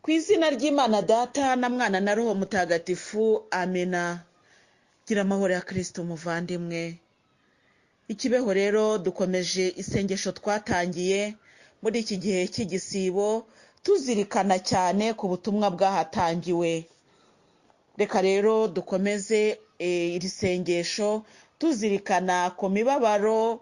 Ku izina ry'Imana Data na Mwana na Roho Mutagatifu, amena. Gira amahoro ya Kristo muvandimwe. Ikibeho rero dukomeje isengesho twatangiye muri iki gihe cy'igisibo, tuzirikana cyane ku butumwa bwahatangiwe. Reka rero dukomeze iri sengesho tuzirikana ku mibabaro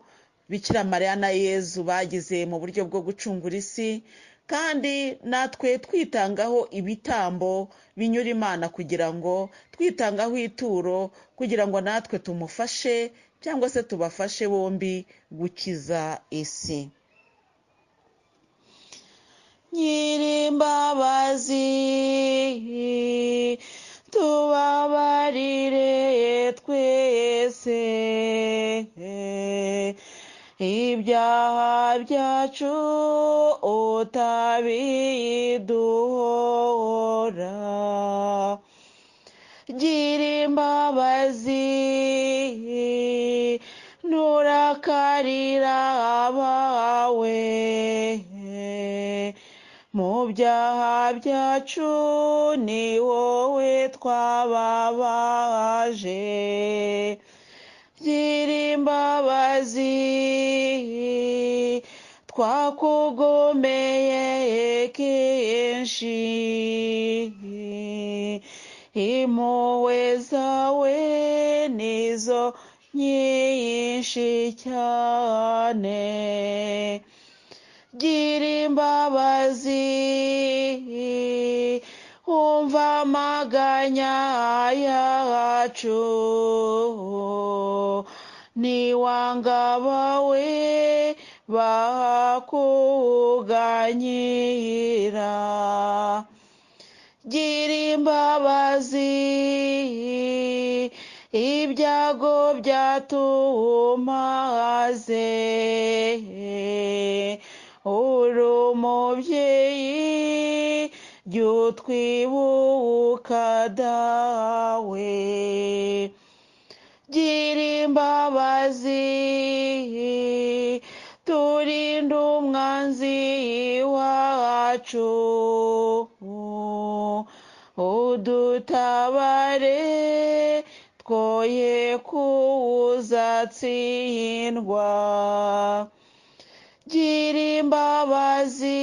Bikira Mariya na Yezu bagize mu buryo bwo gucungura isi, kandi natwe twitangaho ibitambo binyura Imana kugira ngo twitangaho ituro kugira ngo natwe tumufashe cyangwa se tubafashe bombi gukiza isi. Nyirimbabazi tubabarire twese ibyaha byacu utabiduhora. Gira imbabazi nturakarira abawe, mu byaha byacu ni wowe twababaje. Gira imbabazi twakugomeye kenshi, impuhwe zawe nizo nyinshi cyane. Gira imbabazi umva amaganya yacu, niwanga abawe bakuganyira. Gira imbabazi ibyago byatumaze, uri umubyeyi jya utwibuka dawe. Gira imbabazi turinde umwanzi wacu, udutabare twoye kuzatsindwa. Gira imbabazi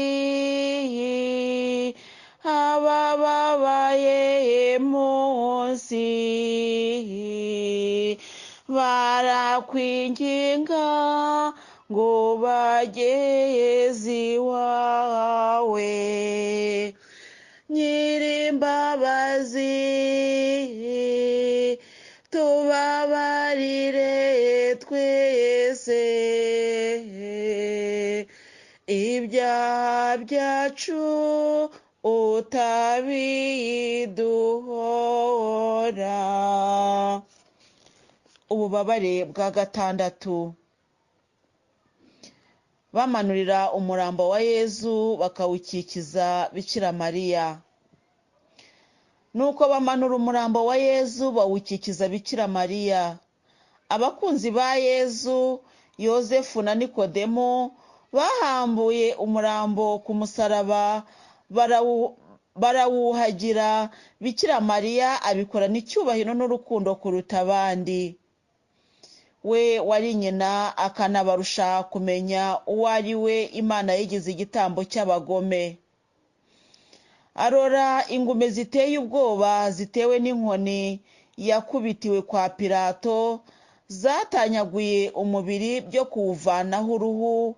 abababaye munsi, barakwinginga ngo bageze iwawe. Nyirimbabazi tubabarire twese ibyaha byacu utabiduhora. Ububabare bwa gatandatu. Bamanurira umurambo wa Yezu bakawukikiza Bikira Mariya. Nuko bamanura umurambo wa Yezu bawukikiza Bikira Mariya. Abakunzi ba Yezu, Yozefu na Nikodemo, bahambuye umurambo ku musaraba barawuhagira. Bikira Mariya abikorana icyubahiro n'urukundo kuruta abandi. We wari nyina akanabarusha kumenya uwo ari we Imana yigize igitambo cy'abagome. Arora ingume ziteye ubwoba zitewe n'inkoni yakubitiwe kwa Pilato, zatanyaguye umubiri byo kuwuvanaho uruhu,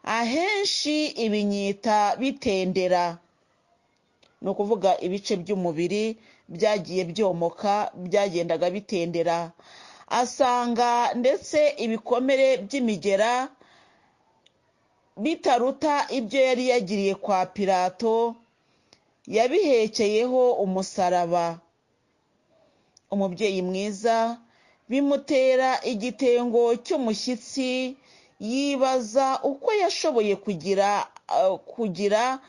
ahenshi ibinyita bitendera. Ni ukuvuga ibice by'umubiri byagiye byomoka, byagendaga bitendera. Asanga ndetse ibikomere by'imigera bitaruta ibyo yari yagiriye kwa Pilato, yabihekeyeho umusaraba. Umubyeyi mwiza bimutera igitengo cy'umushyitsi, yibaza uko yashoboye kugira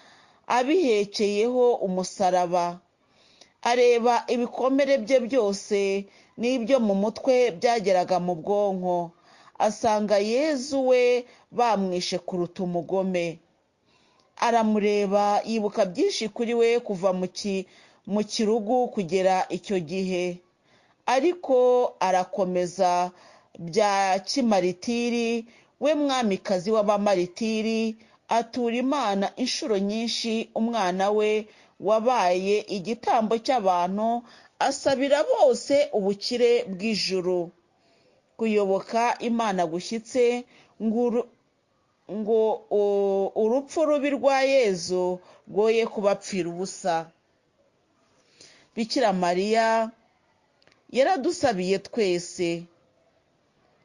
abihekeyeho umusaraba. Areba ibikomere bye byose n'ibyo mu mutwe byageraga mu bwonko, asanga Yezu we bamwishe kuruta umugome. Aramureba yibuka byinshi kuri we kuva mu kirugu kugera icyo gihe, ariko arakomeza bya kimaritiri we mwamikazi w'abamaritiri, atura Imana inshuro nyinshi umwana we wabaye igitambo cy'abantu, asabira bose ubukire bw'ijuru. Kuyoboka Imana gushyitse ngo urupfu rubi rwa Yezu rwoye kubapfira ubusa. Bikira Mariya yaradusabiye twese.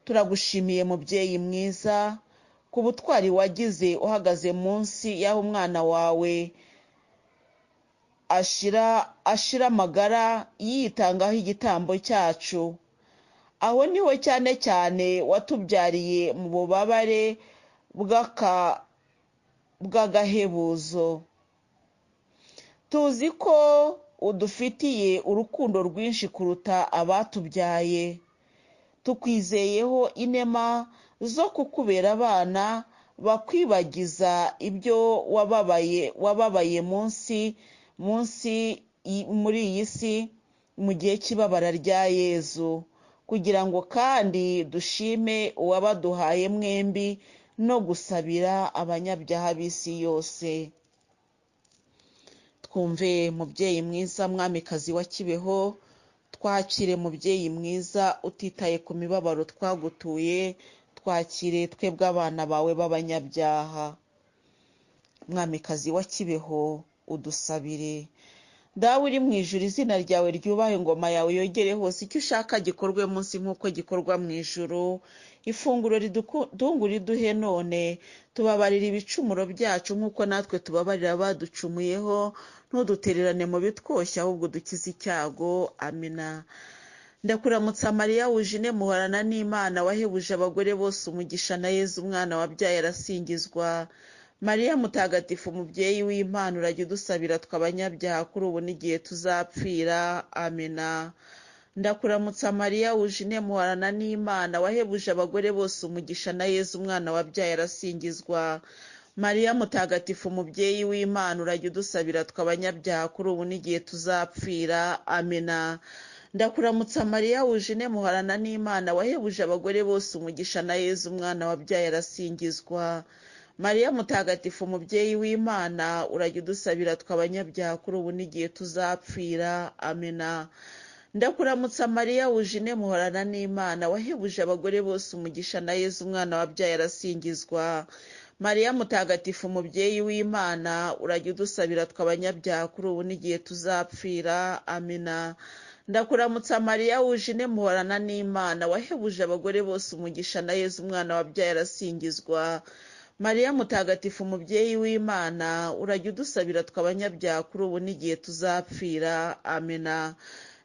Turagushimiye mubyeyi mwiza ku butwari wagize uhagaze munsi y'aho umwana wawe ashira amagara yitangaho igitambo cyacu. Aho niho cyane cyane watubyariye mu bubabare bw'agahebuzo. Tuzi ko udufitiye urukundo rwinshi kuruta abatubyaye. Tukwizeyeho inema zo kukubera abana bakwibagiza ibyo wababaye munsi muri iyi si mu gihe cy'ibabara rya Yezu, kugira ngo kandi dushime uwabaduhaye mwembi no gusabira abanyabyaha b'isi yose. Twumve mubyeyi mwiza mwamikazi wa Kibeho, twakire mubyeyi mwiza utitaye ku mibabaro twagutuye, twakire twebwe abana bawe b'abanyabyaha. Mwamikazi wa Kibeho, udusabire. Dawe uri mu ijuru, izina ryawe ryubahe, ingoma yawe yogere hose, icyo ushaka gikorwe munsi nk'uko gikorwa mu ijuru. Ifunguro ridutungura iduhe none, tubabarira ibicumuro byacu nk'uko natwe tubabarira abaducumuyeho, ntudutererane mu bitwoshya ahubwo dukize icyago. Amina. Ndakuramutsa Mariya wujine muhorana n'Imana, wahebuje abagore bose umugisha, na Yezu umwana wabyaye arasingizwa. Mariya mutagatifu mubyeyi w'Imana, urajya udusabira twe abanyabyaha kuri ubu n'igihe tuzapfira. Amina. Ndakuramutsa Mariya wujine muhorana n'Imana, wahebuje abagore bose umugisha, na Yezu umwana wabyaye arasingizwa. Mariya mutagatifu mubyeyi w'Imana, urajya udusabira twe abanyabyaha kuri ubu n'igihe tuzapfira. Amina. Ndakuramutsa Mariya wujine muhorana n'Imana, wahebuje abagore bose umugisha, na Yezu umwana wabyaye arasingizwa. Mariya mutagatifu mubyeyi w'Imana, urajya udusabira twe abanyabyaha kuri ubu n'igihe tuzapfira. Amina. Ndakuramutsa Mariya wujine muhorana n'Imana, wahebuje abagore bose umugisha, na Yezu umwana wabyaye arasingizwa. Mariya mutagatifu mubyeyi w'Imana, urajya udusabira twe abanyabyaha kuri ubu n'igihe tuzapfira. Amina. Ndakuramutsa Mariya wujine muhorana n'Imana, wahebuje abagore bose umugisha, na Yezu umwana wabyaye arasingizwa. Mariya mutagatifu mubyeyi w'Imana, urajya udusabira twe abanyabyaha kuri ubu n'igihe tuzapfira. Amina.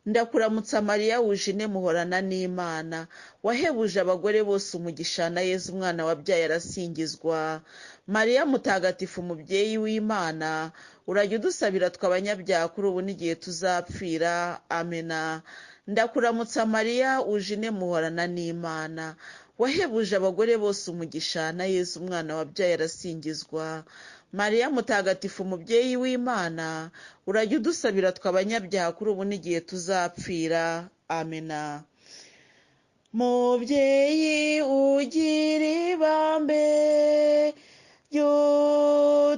Ndakuramutsa Mariya wujine muhorana n'Imana, wahebuje abagore bose umugisha, na Yezu umwana wabyaye arasingizwa. Mariya mutagatifu mubyeyi w'Imana, urajya udusabira twe abanyabyaha kuri ubu n'igihe tuzapfira. Amina. Ndakuramutsa Mariya wujine muhorana n'Imana, wahebuje abagore bose umugisha, na Yezu umwana wabyaye arasingizwa. Mariya mutagatifu mubyeyi w'Imana, urajya udusabira twe abanyabyaha kuri ubu n'igihe tuzapfira. Amina. Mubyeyi ugira ibambe,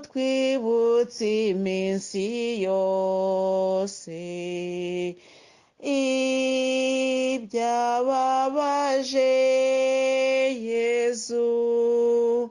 ry'utwibutse iminsi yose, ibyababaje Yezu.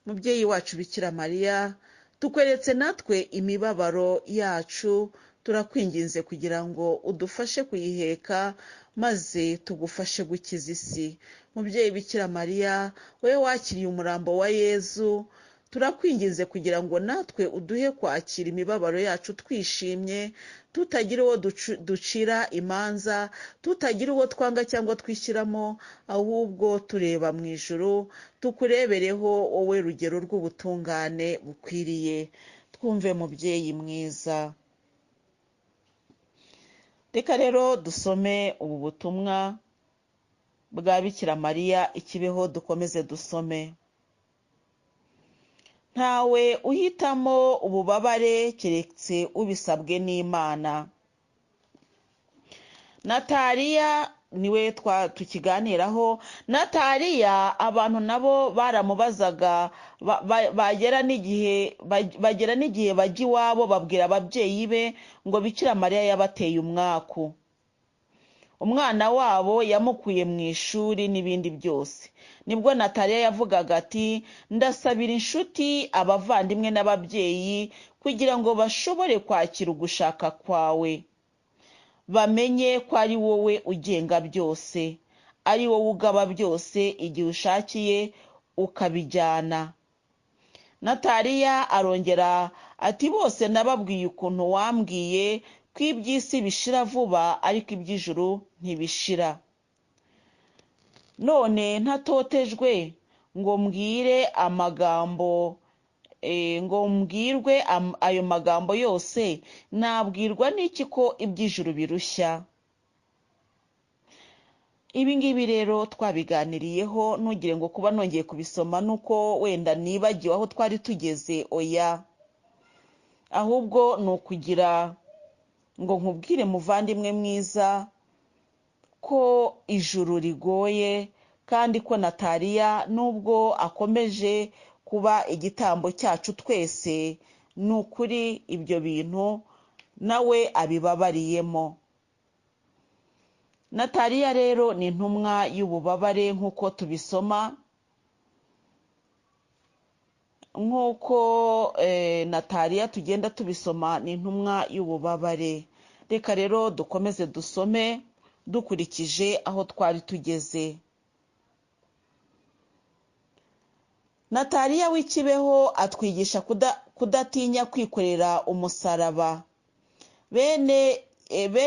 Mubyeyi wacu Bikira Mariya, tukweretse natwe imibabaro yacu, turakwinginze kugira ngo udufashe kuyiheka maze tugufashe gukiza isi. Mubyeyi Bikira Mariya, wowe wakiriye umurambo wa Yezu, turakwinginze kugira ngo natwe uduhe kwakira imibabaro yacu twishimye, tutagira uwo ducira imanza, tutagira uwo twanga cyangwa twishyiramo, ahubwo tureba mu ijuru, tukurebereho wowe rugero rw'ubutungane bukwiriye. Twumve mubyeyi mwiza. Reka rero dusome ubu butumwa bwa Bikira Mariya ikibeho, dukomeze dusome. Ntawe uhitamo ububabare keretse ubisabwe n'Imana. Nataliya niwe tukiganiraho. Nataliya abantu nabo baramubazaga, bagera n'igihe bajya iwabo babwira ababyeyi be ngo Bikira Mariya yabateye umwaku, umwana wabo yamukuye mu ishuri n'ibindi byose. Nibwo Nataliya yavugaga ati ndasabira inshuti, abavandimwe n'ababyeyi kugira ngo bashobore kwakira ugushaka kwawe, bamenye ko ari wowe ugenga byose, ari wowe ugaba byose igihe ushakiye ukabijyana. Nataliya arongera ati bose nababwiye ukuntu wambwiye ko iby'isi bishira vuba ariko iby'ijuru ntibishira. None ntatotejwe ngo mbwire amagambo ngo mbwirwe ayo magambo yose, nabwirwa n'iki ko iby'ijuru birushya? Ibi ngibi rero twabiganiriyeho, ntugire ngo kuba nongeye kubisoma nuko wenda nibagiwe aho twari tugeze, oya, ahubwo ni ukugira ngo nkubwire muvandimwe mwiza ko ijuru rigoye, kandi ko Nataliya nubwo akomeje kuba igitambo cyacu twese, ni ukuri ibyo bintu nawe abibabariyemo. Nataliya rero ni intumwa y'ububabare nk'uko tubisoma, nk'uko Nataliya tugenda tubisoma, ni intumwa y'ububabare. Reka rero dukomeze dusome dukurikije aho twari tugeze. Nataliya w'ikibeho atwigisha kudatinya kwikorera umusaraba. Bene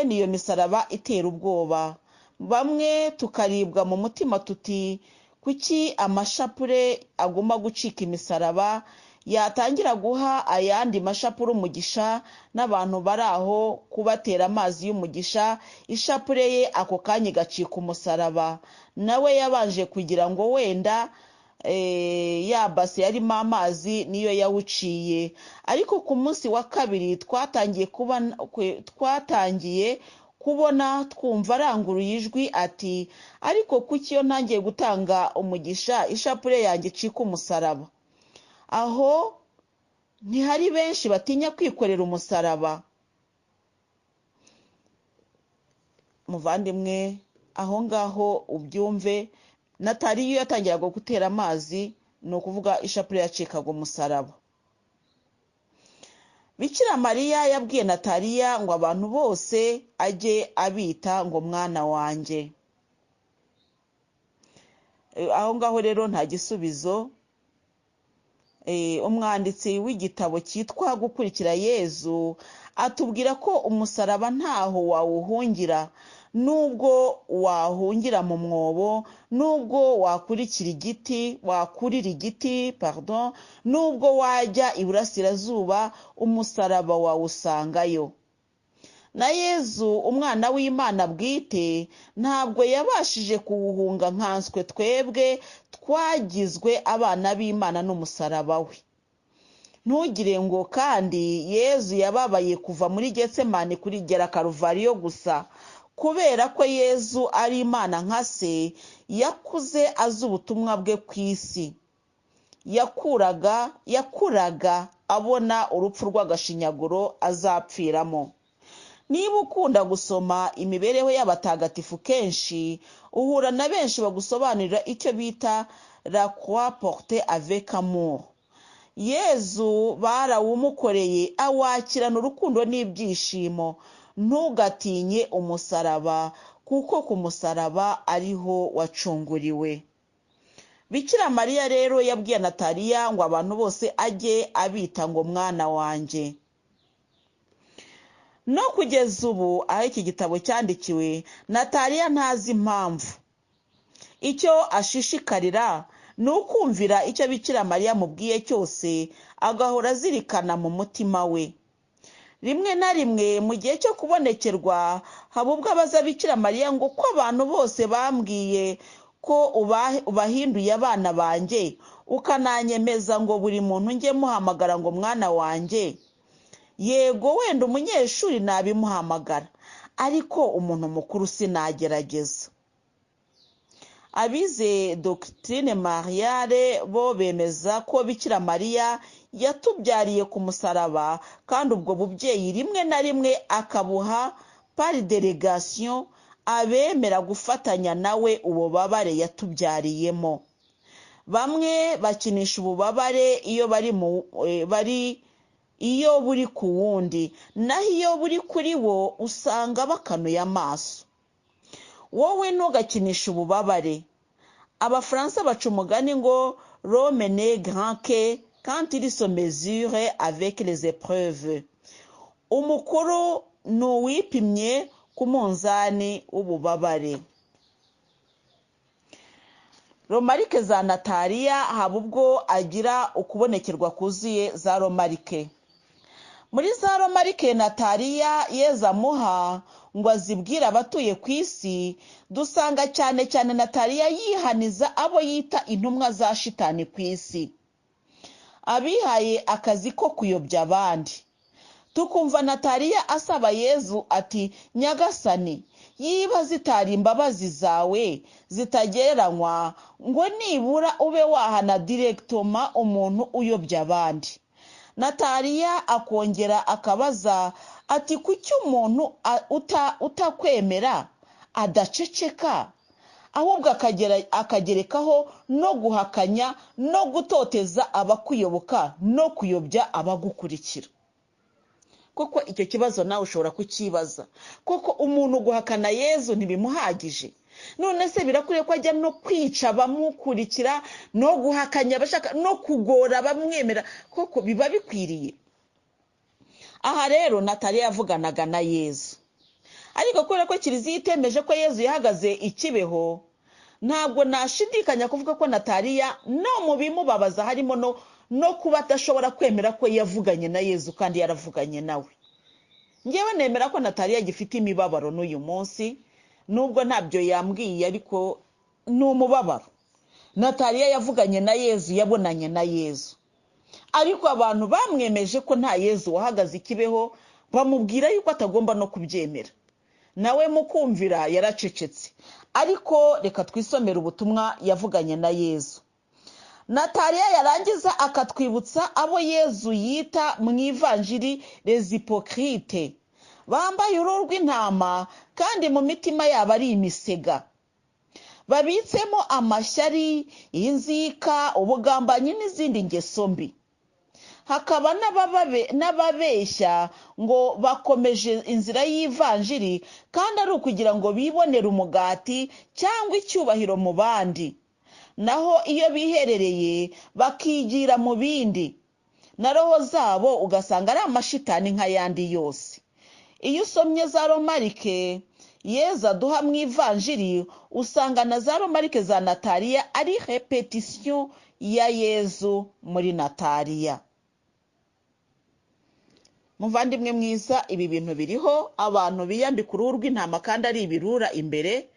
iyo misaraba itera ubwoba, bamwe tukaribwa mu mutima tuti kuki amashapure aguma gucika imisaraba, yatangira guha ayandi mashapure umugisha n'abantu bari aho kubatera amazi y'umugisha, ishapure ye ako kanya igacika umusaraba. Nawe yabanje kugira ngo wenda ya base yarimo amazi niyo yawuciye, ariko ku munsi wa kabiri twatangiye kubona twumva aranguruye ijwi ati ariko kuki iyo ntangiye gutanga umugisha ishapure yanjye icika umusaraba? Aho ntihari benshi batinya kwikorera umusaraba? Muvandimwe, aho ngaho ubyumve. Nataliya iyo yatangiraga gutera amazi, ni ukuvuga ishapure yacikaga umusaraba. Bikira Mariya yabwiye Nataliya ngo abantu bose ajye abita ngo mwana wanjye. Aho ngaho rero nta gisubizo. Umwanditsi w'igitabo cyitwa Gukurikira Yezu atubwira ko umusaraba ntaho wawuhungira, nubwo wahungira mu mwobo, nubwo wakurikira igiti, wakurira igiti pardon, nubwo wajya iburasirazuba, umusaraba wawusangayo. Na Yezu umwana w'Imana bwite ntabwo yabashije kuwuhunga nkanswe twebwe twagizwe abana b'Imana n'umusaraba we. Ntugire ngo kandi Yezu yababaye kuva muri Getsemani kurigera Karuvariyo gusa. Kubera ko Yezu ari Imana nka se, yakuze azi ubutumwa bwe ku isi. Yakuraga abona urupfu rw'agashinyaguro azapfiramo. Niba ukunda gusoma imibereho y'abatagatifu kenshi, uhura na benshi bagusobanurira icyo bita la croix portée avec amour. Yezu barawumukoreye awakirana urukundo n'ibyishimo. Ntugatinye umusaraba, kuko ku musaraba ariho wacunguriwe. Bikira Mariya rero yabwiye Nataliya ngo abantu bose ajye abita ngo mwana wanjye. No kugeza ubu aho iki gitabo cyandikiwe, Nataliya ntazi impamvu. Icyo ashishikarira ni ukumvira icyo Bikira Mariya amubwiye cyose, agahora azirikana mu mutima we. Rimwe na rimwe mu gihe cyo kubonekerwa, haba ubwo abaza Bikira Mariya ngo ko abantu bose bambwiye Ko ubahinduye abana banjye, ukananyemeza ngo buri muntu njye muhamagara ngo mwana wanjye. Yego wenda umunyeshuri nabimuhamagara, ariko umuntu mukuru sinagerageza. Abize doctrine mariale bo bemeza ko Bikira Mariya yatubyariye ku musaraba, kandi ubwo bubyeyi rimwe na rimwe akabuha par délégation abemera gufatanya nawe ububabare yatubyariyemo. Bamwe bakinisha ububabare iyo bari iyo buri ku wundi, naho iyo buri kuri bo usanga bakanuye amaso. Wowe ntugakinishe ububabare. Abafaransa baca umugani ngo "L'homme n'est grand que quand il se mesure avec les épreuves." Umukuru ni uwipimye ku munzani w'ububabare. Romarike za Nataliya haba ubwo agira ukubonekerwa kuzuye za romarike. Muri za romarike Nataliya Yezu amuha ngo azibwire abatuye ku isi, dusanga cyane cyane Nataliya yihaniza abo yita intumwa za shitani ku isi, abihaye akazi ko kuyobya abandi. Tukumva Nataliya asaba Yezu ati: "Nyagasani, yiba zitari imbabazi zawe zitagereranywa, ngo nibura ube wahana directement umuntu uyobya abandi." Nataliya akongera akabaza ati: "Kuki umuntu utakwemera adaceceka, ahubwo akagerekaho no guhakanya no gutoteza abakuyoboka no kuyobya abagukurikira?" Koko icyo kibazo nawe ushobora kukibaza. Koko umuntu guhakana Yezu ntibimuhagije? None se birakwiye ko ajya no kwica abamukurikira, no guhakanya abashaka, no kugora abamwemera? Koko biba bikwiriye? Aha rero Nataliya yavuganaga na Yezu, ariko kubera ko Kiliziya itemeje ko Yezu yahagaze i Kibeho, ntabwo nashidikanya kuvuga ko Nataliya no mu bimubabaza harimo no kuba adashobora kwemera ko yavuganye na Yezu kandi yaravuganye nawe. Ngewe nemera ko Nataliya agifite imibabaro n'uyu munsi, nubwo ntabyo yambwiye, ariko ni umubabaro. Nataliya yavuganye na Yezu, yabonanye na Yezu, ariko abantu bamwemeje ko nta Yezu wahagaze i Kibeho, bamubwira yuko atagomba no kubyemera. Nawe mu kumvira yaracecetse. Ariko reka twisomere ubutumwa yavuganye na Yezu. Nataliya yarangiza akatwibutsa abo Yezu yita mu ivanjiri les hypocrites, bambaye uruhu rw'intama kandi mu mitima yabo ari imisega, babitsemo amashyari, inzika, ubugambanyi n'izindi ngeso mbi. Hakaba n'ababeshya ngo bakomeje inzira y'ivanjiri kandi ari ukugira ngo bibonere umugati cyangwa icyubahiro mu bandi, naho iyo biherereye bakigira mu bindi, na roho zabo ugasanga ari amashitani nk'ayandi yose. Iyo usomye za romarike Yezu aduha mu ivanjiri, usanga na za romarike za Nataliya ari répétition ya Yezu muri Nataliya. Muvandimwe mwiza, ibi bintu biriho, abantu biyambika uruhu rw'intama kandi ari ibirura imbere.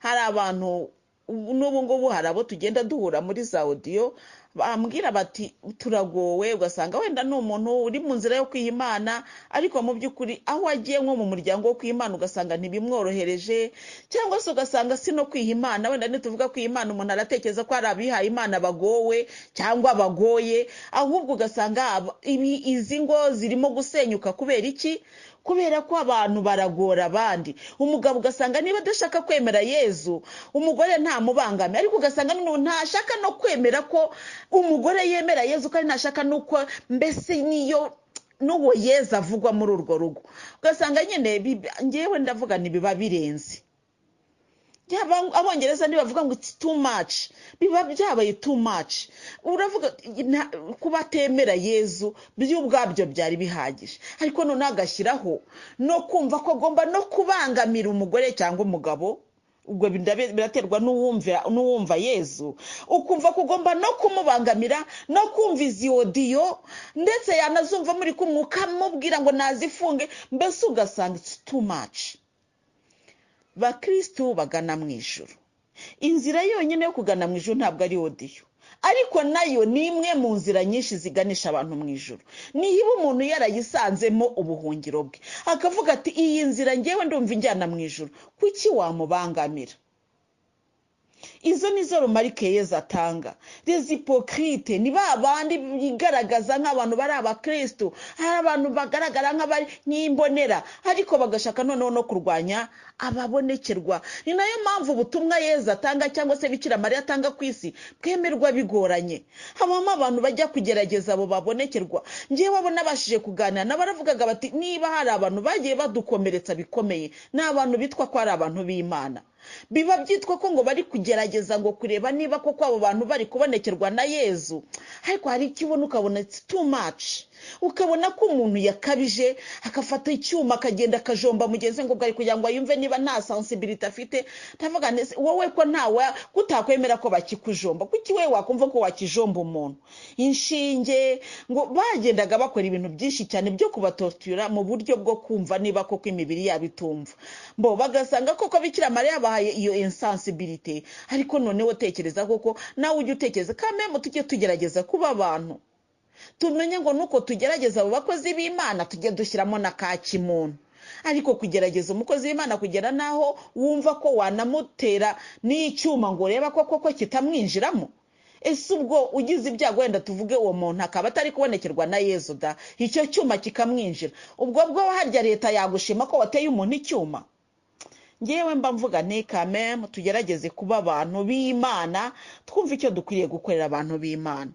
Hari abantu n'ubu ngubu, hari abo tugenda duhura muri za audio bambwira bati: "Turagowe." Ugasanga wenda ni umuntu uri mu nzira yo kwiha Imana, ariko mu by'ukuri aho agiye nko mu muryango wo kwiha Imana ugasanga ntibimworohereje, cyangwa se ugasanga si no kwiha Imana. Wenda nituvuga kwiha Imana umuntu aratekereza ko hari abihaye Imana bagowe cyangwa bagoye, ahubwo ugasanga izi ngo zirimo gusenyuka. Kubera iki? Kubera ko abantu baragora abandi. Umugabo ugasanga niba adashaka kwemera Yezu, umugore ntamubangame, ariko ugasanga ntashaka no kwemera ko umugore yemera Yezu, kandi ntashaka nuko mbese niyo n'uwo Yezu avugwa muri urwo rugo. Ugasanga nyine, ngewe ndavuga ntibiba birenze. Abongereza ntibavuga ngo "It's too much"? Biba byabaye too much. Uravuga kuba atemera Yezu byo ubwabyo byari bihagije, ariko noneho agashyiraho no kumva ko agomba no kubangamira umugore cyangwa umugabo. Ubwo biraterwa n'uwumva Yezu. Ukumva ko ugomba no kumubangamira, no kumva izi audio, ndetse yanazumva muri kumwe ukamubwira ngo nazifunge. Mbese ugasanga it's too much. Bakirisitu bagana mu ijuru. Inzira yonyine yo kugana mu ijuru ntabwo ari odiyo, ariko nayo ni imwe mu nzira nyinshi ziganisha abantu mu ijuru. Niba umuntu yarayisanzemo ubuhungiro bwe akavuga ati iyi nzira ngewe ndumva injyana mu ijuru, kuki wamubangamira? Izo ni zo remarque Yezu atanga. Les hypocrites ni ba bandi bigaragaza nk'abantu bari abakristu, hari abantu bagaragara nk'abari nk'imbonera, ariko bagashaka noneho no kurwanya ababonekerwa. Ni nayo mpamvu ubutumwa Yezu atanga cyangwa se Bikira Mariya atanga ku isi bwemerwa bigoranye. Habamo abantu bajya kugerageza abo babonekerwa. Ngewe abo nabashije kuganira nabo baravugaga bati niba hari abantu bagiye badukomeretsa bikomeye, ni abantu bitwa ko ari abantu b'Imana. Biba byitwa ko ngo bari kugerageza ngo kureba niba koko abo bantu bari kubonekerwa na Yezu, ariko hari icyo ubona ukabona it's too much, ukabona ko umuntu yakabije agafata icyuma akagenda akajomba mugenzi ngo bwari kugira ngo yumve niba nta sensibility afite. Ndavuga nti wowe ko ntawe kutakwemera ko bakikujomba, kuki we wakumva ko wakijomba umuntu? Inshinge ngo bagendaga bakora ibintu byinshi cyane byo kubatortura mu buryo bwo kumva niba koko imibiri yabo itumva, bo bagasanga koko Bikira Mariya yabahaye iyo insensibilité. Ariko noneho tekereza koko nawe ujye utekereza kameme, tujye tugerageza kuba abantu, tumenye ngo nuko tugerageza abo bakozi b'Imana tujye dushyiramo na ka kimuntu. Ariko kugerageza umukozi w'Imana kugera naho wumva ko wanamutera n'icyuma ngo urebe ko koko kitamwinjiramo, ese ubwo ugize ibyago wenda tuvuge uwo muntu akaba atari kubonekerwa na Yezu da, icyo cyuma kikamwinjira, ubwo bwo harya leta yagushima ko wateye umuntu icyuma? Ngewe mba mvuga nti kameme tugerageze kuba abantu b'Imana, twumve icyo dukwiriye gukorera abantu b'Imana.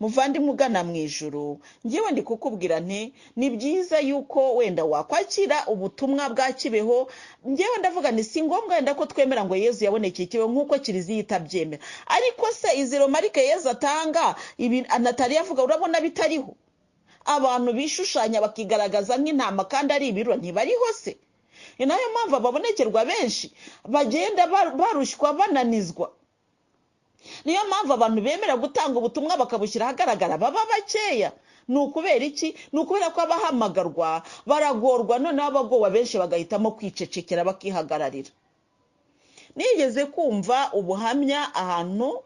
Muvandimwe ugana mu ijuru, ngewe ndi kukubwira nti ni byiza yuko wenda wakwakira ubutumwa bwa Kibeho. Ngewe ndavuga nti si ngombwa wenda ko twemera ngo Yezu yabonekeye Kibeho nk'uko Kiliziya itabyemera, ariko se izi remarque Yezu atanga, ibi Nataliya avuga, urabona bitariho? Abantu bishushanya bakigaragaza nk'intama kandi ari ibirura ntibariho se? Ni nayo mpamvu ababonekerwa benshi bagenda barushywa bananizwa. Niyo mpamvu abantu bemera gutanga ubutumwa bakabushyira ahagaragara baba bakeya. Ni ukubera iki? Ni ukubera ko abahamagarwa baragorwa, noneho abagowa benshi bagahitamo kwicecekera bakihagararira. Nigeze kumva ubuhamya ahantu,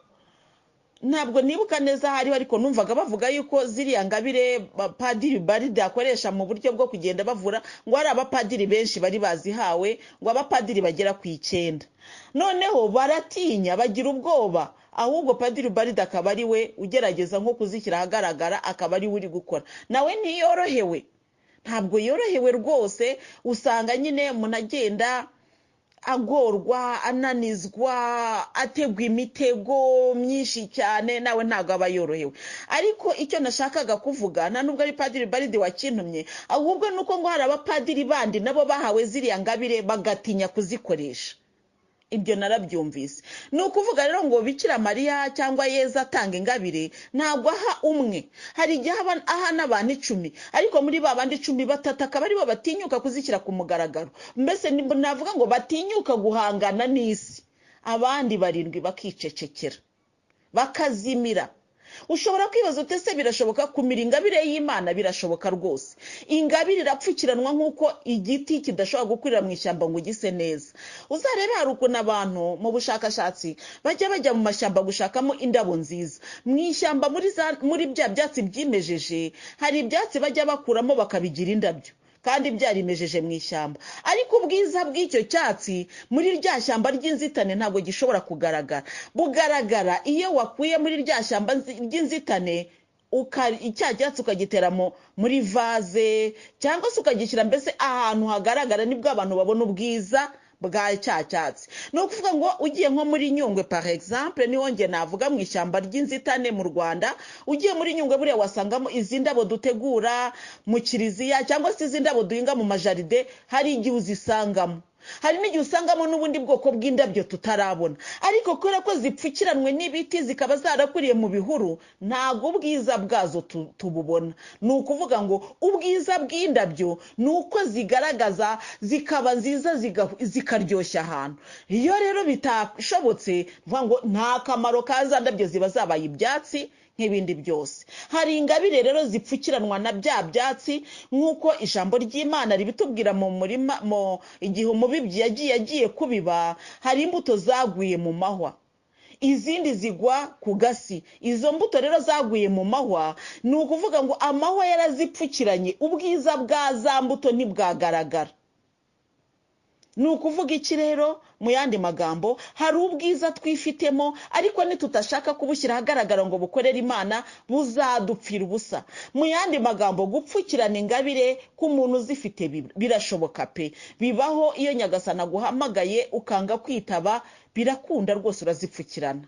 ntabwo nibuka neza aho ariho, ariko numvaga bavuga yuko ziriya ngabire Padiri Baride akoresha mu buryo bwo kugenda bavura, ngo hari abapadiri benshi bari bazihawe, ngo abapadiri bagera ku 9. Noneho baratinya bagira ubwoba, ahubwo Padiri Baride akaba ari we ugerageza nko kuzishyira ahagaragara, akaba ari we uri gukora. Nawe ntiyorohewe, ntabwo yorohewe rwose. Usanga nyine umuntu agenda agorwa, ananizwa, ategwa imitego myinshi cyane, nawe ntabwo aba yorohewe. Ariko icyo nashakaga kuvuga, nta nubwo ari Padiri Baridi wakintumye, ahubwo ni uko ngo hari abapadiri bandi nabo bahawe ziriya ngabire bagatinya kuzikoresha. Ibyo narabyumvise. Ni ukuvuga rero ngo Bikira Mariya cyangwa Yezu atanga ingabire ntabwo aha umwe, hari igihe aha n'abantu 10, ariko muri ba bandi 10 batatu akaba aribo batinyuka kuzishyira ku mugaragaro, mbese navuga ngo batinyuka guhangana n'isi, abandi 7 bakicecekera bakazimira. Ushobora kwibaza uti ese birashoboka kumira ingabire y'Imana? Birashoboka rwose. Ingabire irapfukiranwa nk'uko igiti kidashobora gukurira mu ishyamba ngo gise neza. Uzarebe hari ukuntu abantu mu bushakashatsi bajya mu mashyamba gushakamo indabo nziza. Mu ishyamba muri bya byatsi byimejeje, hari ibyatsi bajya bakuramo bakabigira indabyo kandi byarimejeje mu ishyamba, ariko ubwiza bw'icyo cyatsi muri rya shyamba ry'inzitane ntabwo gishobora kugaragara. Bugaragara iyo wakuye muri rya shyamba ry'inzitane icya cyatsi ukagitera muri vaze cyangwa se ukagishyira mbese ahantu hagaragara, nibwo abantu babona ubwiza bwa cya cyatsi. Ni ukuvuga ngo ugiye nko muri Nyungwe par exemple, niho nge navuga mu ishyamba ry'inzitane mu Rwanda, ugiye muri Nyungwe buriya wasangamo izi ndabo dutegura mu kiliziya cyangwa se izi ndabo duhinga mu majaride, hari igihe uzisangamo. Hari n'igihe usangamo n'ubundi bwoko bw'indabyo tutarabona, ariko kubera ko zipfukiranwe n'ibiti zikaba zarakuriye mu bihuru, ntabwo ubwiza bwazo tububona. Ni ukuvuga ngo ubwiza bw'indabyo ni uko zigaragaza zikaba nziza zikaryoshya ahantu. Iyo rero bitashobotse, mvuga ngo nta kamaro ka za ndabyo, ziba zabaye ibyatsi nk'ibindi byose. Hari ingabire rero zipfukiranwa na bya byatsi, nk'uko ijambo ry'Imana ribitubwira mu murima, mu igihe umubibyi yagiye kubiba, hari imbuto zaguye mu mahwa, izindi zigwa ku gasi. Izo mbuto rero zaguye mu mahwa, ni ukuvuga ngo amahwa yarazipfukiranye, ubwiza bwa za mbuto ntibwagaragara. Ni ukuvuga iki rero? Mu yandi magambo, hari ubwiza twifitemo, ariko nitutashaka kubushyira ahagaragara ngo bukorere Imana, buzadupfira ubusa. Mu yandi magambo, gupfukirana ingabire k'umuntu uzifite birashoboka pe, bibaho. Iyo Nyagasani aguhamagaye ukanga kwitaba, birakunda rwose, urazipfukirana.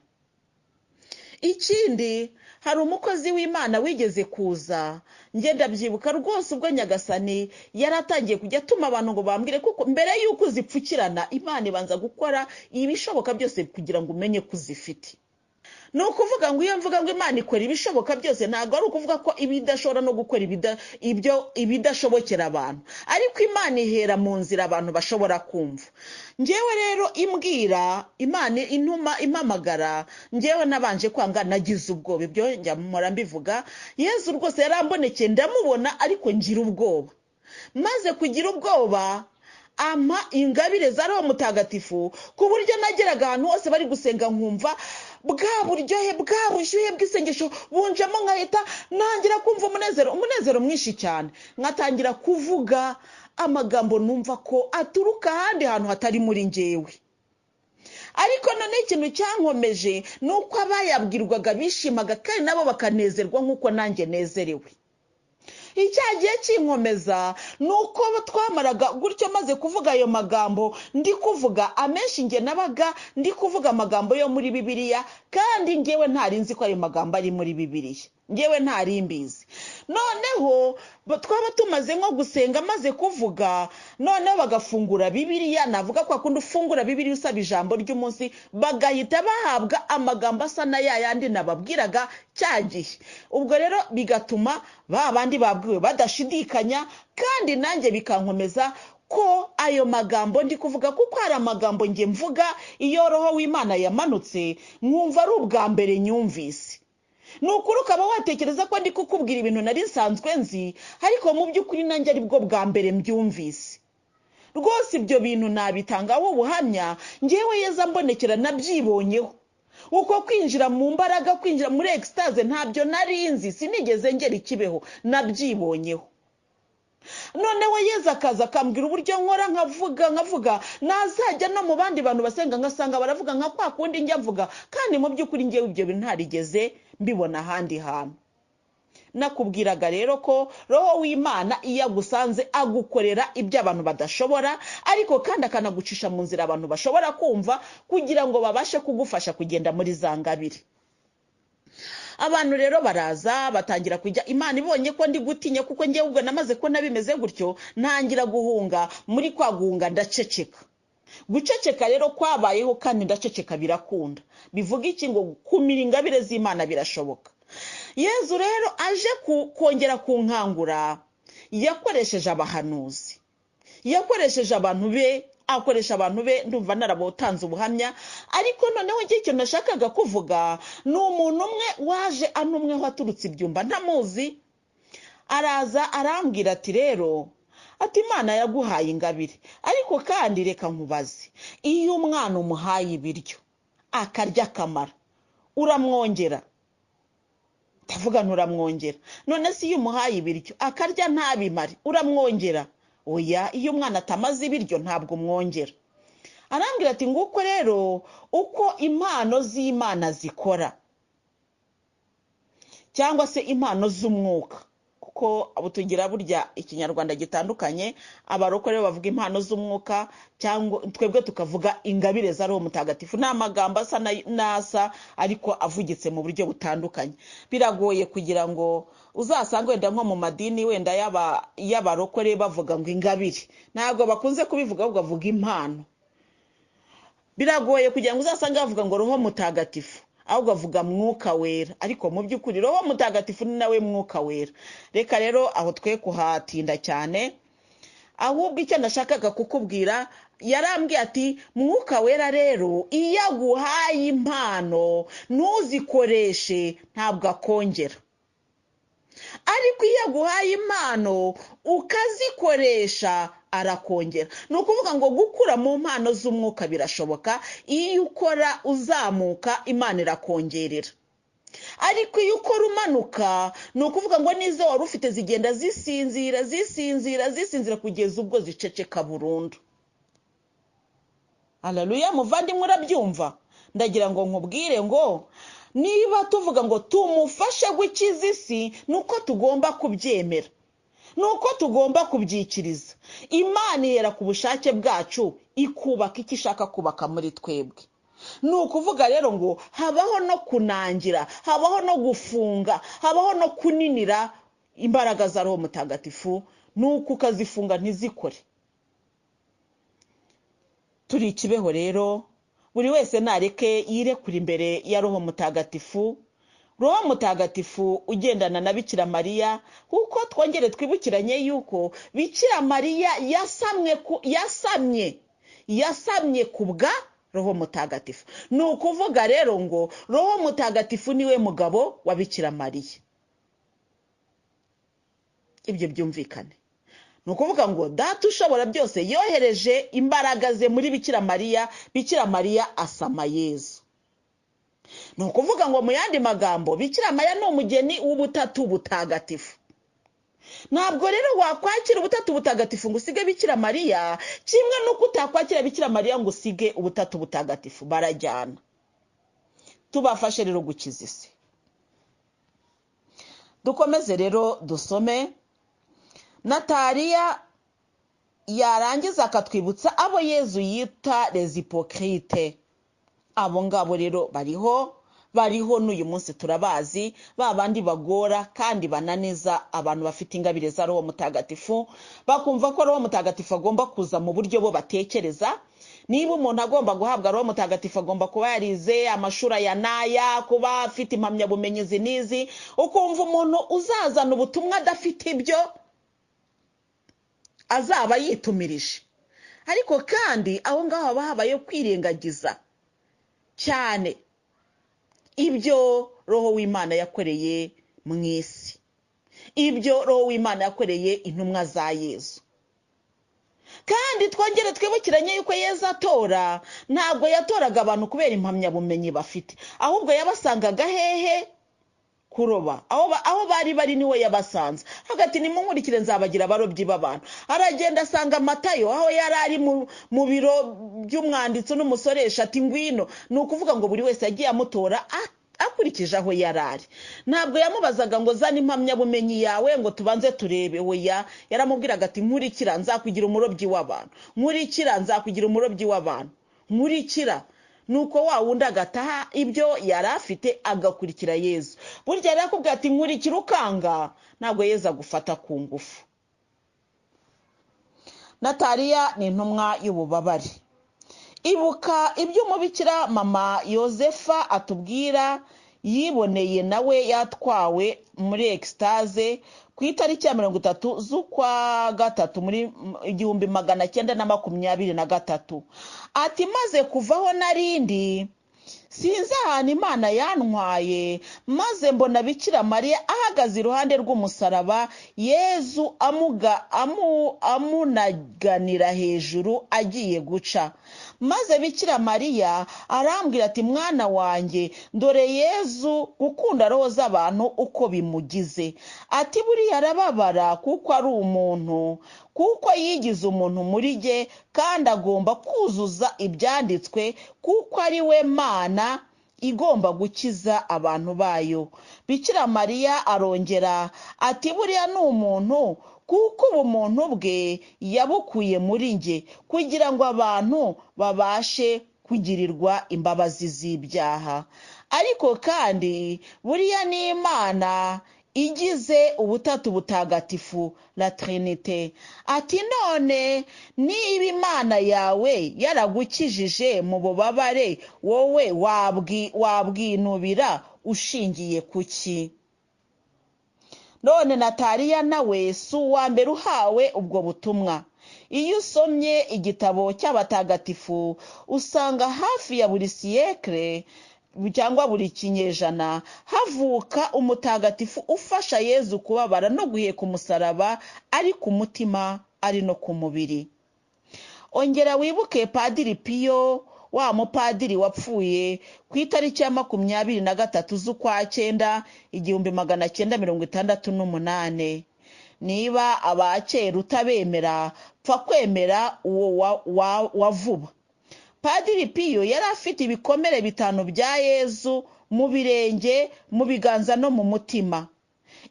Ikindi, hari umukozi w'Imana wigeze kuza, ngenda byibuka rwose ubwo Nyagasani yaratangiye kujya atuma abantu ngo bambwire, kuko mbere y'uko uzipfukirana Imana ibanza gukora ibishoboka byose kugira ngo umenye ko uzifite. Ni ukuvuga ngo iyo mvuga ngo Imana ikora ibishoboka byose, ntabwo ari ukuvuga ko ibidashobora no gukora ibyo ibidashobokera abantu, ariko Imana ihera mu nzira abantu bashobora kumva. Ngewe rero imbwira Imana intuma impamagara, ngewe nabanje kwanga, nagize ubwoba, ibyo njya mpora mbivuga. Yezu rwose yarambonekeye ndamubona, ariko ngira ubwoba. Maze kugira ubwoba, ampa ingabire za Roho Mutagatifu, ku buryo nageraga ahantu hose bari gusenga nkumva bwa buryohe, bwa bushyuhe bw'isengesho bunjemo, nkahita ntangira kumva umunezero, umunezero mwinshi cyane, nkatangira kuvuga amagambo numva ko aturuka ahandi hantu hatari muri ngewe. Ariko none ikintu cyankomeje ni uko abayabwirwaga bishimaga, kandi nabo bakanezerwa nk'uko nanjye nezerewe. Icyagiye kinkomeza ni uko twamaraga gutyo, maze kuvuga ayo magambo ndi kuvuga amenshi, nge nabaga ndi kuvuga amagambo yo muri Bibiliya, kandi ngewe ntari nzi ko ayo magambo ari muri Bibiliya, ngewe ntari mbizi. Noneho twaba tumaze nko gusenga, maze kuvuga, noneho bagafungura Bibiliya, navuga ko akunda ufungura Bibiliya usaba ijambo ry'umunsi, bagahita bahabwa amagambo asa na ya yandi nababwiraga cya gihe. Ubwo rero bigatuma ba bandi babwiwe badashidikanya, kandi nanjye bikankomeza ko ayo magambo ndi kuvuga, kuko hari amagambo nge mvuga iyo Roho w'Imana yamanutse nkumva ari ubwa mbere nyumvise. Ni ukuri ukaba watekereza ko ndi kukubwira ibintu nari nsanzwe nzi, ariko mu by'ukuri nanjye ari bwo bwa mbere mbyumvise. Rwose ibyo bintu nabitangaho ubuhamya, ngewe Yezu ambonekera nabyibonyeho. Uko kwinjira mu mbaraga, kwinjira muri extase, ntabyo nari nzi, sinigeze ngera ikibeho, nabyibonyeho. Noneho Yezu akaza akambwira uburyo nkora, nkavuga nkavuga, nazajya no mu bandi bantu basenga ngasanga baravuga nka kwa kundi njya mvuga, kandi mu by'ukuri ngewe ibyo bintu ntarigeze mbibona ahandi hantu. Nakubwiraga rero ko Roho w'Imana iyo agusanze agukorera ibyo abantu badashobora, ariko kandi akanagucisha mu nzira abantu bashobora kumva, kugira ngo babashe kugufasha kugenda muri za ngabire. Abantu rero baraza batangira kujya, Imana ibonye ko ndi gutinya, kuko ngewe ubwo namaze kubona bimeze gutyo, ntangira guhunga. Muri kwa guhunga ndaceceka. Guceceka rero kwabayeho, kandi ndaceceka birakunda. Bivuga iki? Ngo kumira ingabire z'Imana birashoboka. Yezu rero aje kongera kunkangura, yakoresheje abahanuzi, yakoresheje abantu be, akoresha abantu be, ndumva narabotanze ubuhamya. Ariko noneho ngiye ikintu nashakaga kuvuga, ni umuntu umwe waje anumweho aturutse ibyumba ntamuzi, araza arambwira ati rero, ati Imana yaguhaye ingabire, ariko kandi reka nkubaze, iyo umwana umuhaye ibiryo akarya akamara, uramwongera? Ndavuga nturamwongera. None se iyo umuhaye ibiryo akarya ntabimare, uramwongera? Oya, iyo umwana atamaze ibiryo ntabwo umwongera. Arambwira ati nguko rero uko impano z'Imana zikora, cyangwa se impano z'umwuka, kuko abo tugira burya ikinyarwanda gitandukanye, abarokore bavuga impano z'umwuka, cyangwa twebwe tukavuga ingabire za Roho Mutagatifu. Ni amagambo asa n'asa ariko avugitse mu buryo butandukanye. Biragoye kugira ngo uzasange wenda nko mu madini wenda y'abarokore bavuga ngo ingabire, ntabwo bakunze kubivuga, ahubwo bavuga impano. Biragoye kugira ngo uzasange bavuga ngo Roho Mutagatifu, ahubwo avuga Mwuka Wera, ariko mu by'ukuri Roho Mutagatifu ni nawe Mwuka Wera. Reka rero aho twe kuhatinda cyane. Ahubwo icyo nashakaga kukubwira, yarambwiye ati Mwuka Wera rero iyo aguhaye impano ntuzikoreshe ntabwo akongera, ariko iyo aguhaye impano ukazikoresha arakongera. Ni ukuvuga ngo gukura mu mpano z'umwuka birashoboka, iyo ukora uzamuka Imana irakongerera, ariko iyo ukora umanuka ni ukuvuga ngo n'izo wari ufite zigenda zisinzira zisinzira zisinzira kugeza ubwo ziceceka burundu. Haleluya, muvandimwe, urabyumva? Ndagira ngo nkubwire ngo niba tuvuga ngo tumufashe gukiza isi, ni uko tugomba kubyemera, ni uko tugomba kubyikiriza. Imana ihera ku bushake bwacu ikubaka icyo ishaka kubaka muri twebwe. Ni ukuvuga rero ngo habaho no kunangira, habaho no gufunga, habaho no kuninira imbaraga za Roho Mutagatifu, nuko ukazifunga ntizikore. Turi Ikibeho rero, buri wese nareke yirekure imbere ya Roho Mutagatifu, Roho Mutagatifu ugendana na Bikira Mariya, kuko twongere twibukiranye yuko Bikira Mariya yasamye ku bwa Roho Mutagatifu. Ni ukuvuga rero ngo Roho Mutagatifu niwe mugabo wa Bikira Mariya. Ibyo byumvikane. Ni ukuvuga ngo Data ushobora byose yohereje imbaraga ze muri Bikira Mariya, Bikira Mariya asama Yezu. Ni ukuvuga ngo mu yandi magambo Bikira Mariya ni umugeni w'ubutatu butagatifu. Ntabwo rero wakwakira ubutatu butagatifu ngo usige Bikira Mariya, kimwe n'uko utakwakira Bikira Mariya ngo usige ubutatu butagatifu, barajyana. Tubafashe rero gukiza isi. Dukomeze rero dusome. Nataliya yarangiza akatwibutsa abo Yezu yita les hypocrites. Abo ngabo rero bariho n'uyu munsi turabazi, ba bandi bagora kandi bananiza abantu bafite ingabire za Roho Mutagatifu, bakumva ko Roho Mutagatifu agomba kuza mu buryo bo batekereza. Niba umuntu agomba guhabwa Roho Mutagatifu agomba kuba yarize amashuri aya n'aya, kuba afite impamyabumenyi izi n'izi. Ukumva umuntu uzazana ubutumwa adafite ibyo azaba yitumirije. Ariko kandi aho ngaho haba habaye kwirengagiza cyane ibyo Roho w'Imana yakoreye mu isi, ibyo Roho w'Imana yakoreye intumwa za Yezu. Kandi twongere twibukiranye yuko Yezu atora, ntabwo yatoraga abantu kubera impamyabumenyi bafite, ahubwo yabasangaga hehe? Kuroba. Aho bari bari niwe yabasanze. Hagati nimunkurikire nzabagira abarobyi b'abantu. Aragenda asanga Matayo aho yari ari mu biro by'umwanditsi n'umusoresha, ati ngwino. Ni ukuvuga ngo buri wese yagiye amutora akurikije aho yari ari. Ntabwo yamubazaga ngo zana impamyabumenyi yawe ngo tubanze turebe. Oya, yaramubwiraga ati nkurikira nzakugira umurobyi w'abantu, nkurikira nzakugira umurobyi w'abantu, nkurikira. Nuko wa wundi agataha ibyo yari afite agakurikira Yezu. Burya yarakubwira ati nkurikira ukanga, ntabwo Yezu agufata ku ngufu. Nataliya ni intumwa y'ububabare. Ibuka ibyo umubikira mama Yosefa atubwira yiboneye nawe yatwawe muri extase ku itariki ya 30 z'ukwa gatatu muri 1923. Ati maze kuvaho narindi sinzi ahantu Imana yantwaye, maze mbona Bikira Mariya ahagaze iruhande rw'umusaraba, Yezu amunaganira hejuru agiye guca. Maze Bikira Mariya arambwira ati mwana wanjye, dore Yezu gukunda roho z'abantu uko bimugize. Ati buriya arababara kuko ari umuntu, kuko yigize umuntu muri jye, kandi agomba kuzuza ibyanditswe kuko ari we Mana igomba gukiza abantu bayo. Bikira Mariya arongera ati buriya ni umuntu kuko ubumuntu bwe yabukuye muri njye, kugira ngo abantu babashe kugirirwa imbabazi z'ibyaha. Ariko kandi buriya ni Imana igize ubutatu butagatifu, la Trinite. Ati none niba Imana yawe yaragukijije mu bubabare, wowe wabwinubira ushingiye kuki? None Nataliya nawe si uwa mbere uhawe ubwo butumwa. Iyo usomye igitabo cy'abatagatifu usanga hafi ya buri siyekire cyangwa buri kinyejana havuka umutagatifu ufasha Yezu kubabara no guheka umusaraba, ari ku mutima ari no ku mubiri. Ongera wibuke Padiri Piyo, wa mupadiri wapfuye ku itariki ya 23 z'ukwa 9 1968. Niba abakera utabemera, pfa kwemera uwo wa vuba. Padiri Piyo yari afite ibikomere 5 bya Yezu mu birenge, mu biganza no mu mutima.